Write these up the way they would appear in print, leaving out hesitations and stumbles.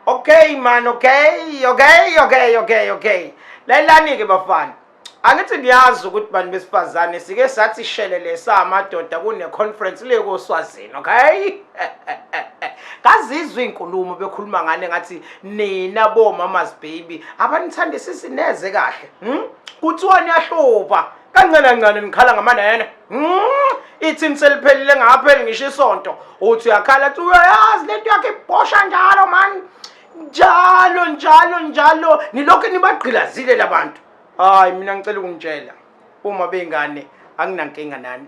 Okay man, okay, okay, okay, okay, okay. Lalelani-ke bafana. Angithi niyazi ukuthi bantu besifazane sike sathi shelele samadoda kune-conference le koSwazini, okay? Kazizwe iy'nkulumo bekhuluma ngane ngathi nina bo-mama's baby abanithandisisi neze kahle. Kuthiwa niyahlupha kancane kancane nikhala ngamanene. Ithi seliphelile ngapheli ngisho isonto. Uthi uyakhala uthi uyayazi lento yakhe ibhosha njalo man. Njalo njalo njalo nilokhu nibagqilazile labantu. Hayi, mina ngicela ukunitshela, uma bengane anginankinga nani.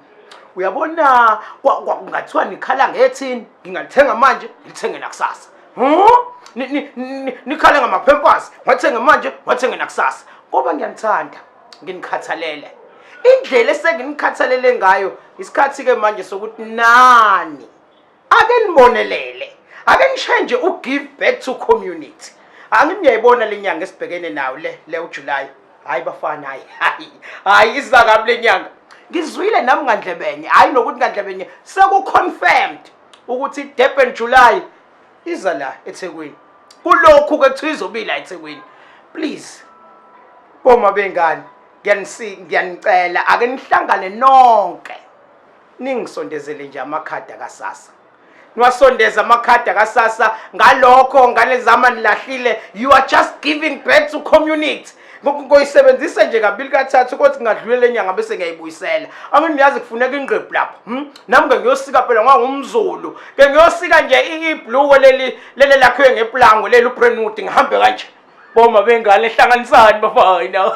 Uyabona, kungathiwa nikhala ngethini, ngingalithenga manje ngilithenge nakusasa. Nikhale ngamaphempasi, ngiwathenge manje ngiwathenge nakusasa, ngoba ngiyanithanda, nginikhathalele indlela esenginikhathalele ngayo. Isikhathi-ke manje sokuthi nani ake nibonelele, ake nishaye nje u-give back to community. Angithi niyayibona le nyanga esibhekene nayo le uJuly. Hayi bafana, hayi hayi hayi, iza kabi le nyanga. Ngizwile nami ngandlebenye, hayi nokuthi ngandlebenye, seku-confirmed ukuthi Durban July iza la eThekwini. Kulokhu ke kuthiwa izobila eThekwini. Please boma bengane, ngiyanicela, ake nihlangane nonke, ningisondezele nje amakhadi akaSASSA, niwasondeze amakhadi akaSASSA. Ngalokho ngane zama nilahlile, you are just giving back to community. Ngoyisebenzisa nje kabili kathathu, kodwa ngingadlulela enyanga bese ngiyayibuyisela. Angithi niyazi kufuneka ingqephu lapho, Nami ke ngiyosika phela ngoba ngumZulu ke, ngiyosika nje ibhluko leli lakhiwe ngeplango leli uBrentwood, ngihambe kanje. Boma bengane, hlanganisani bafana.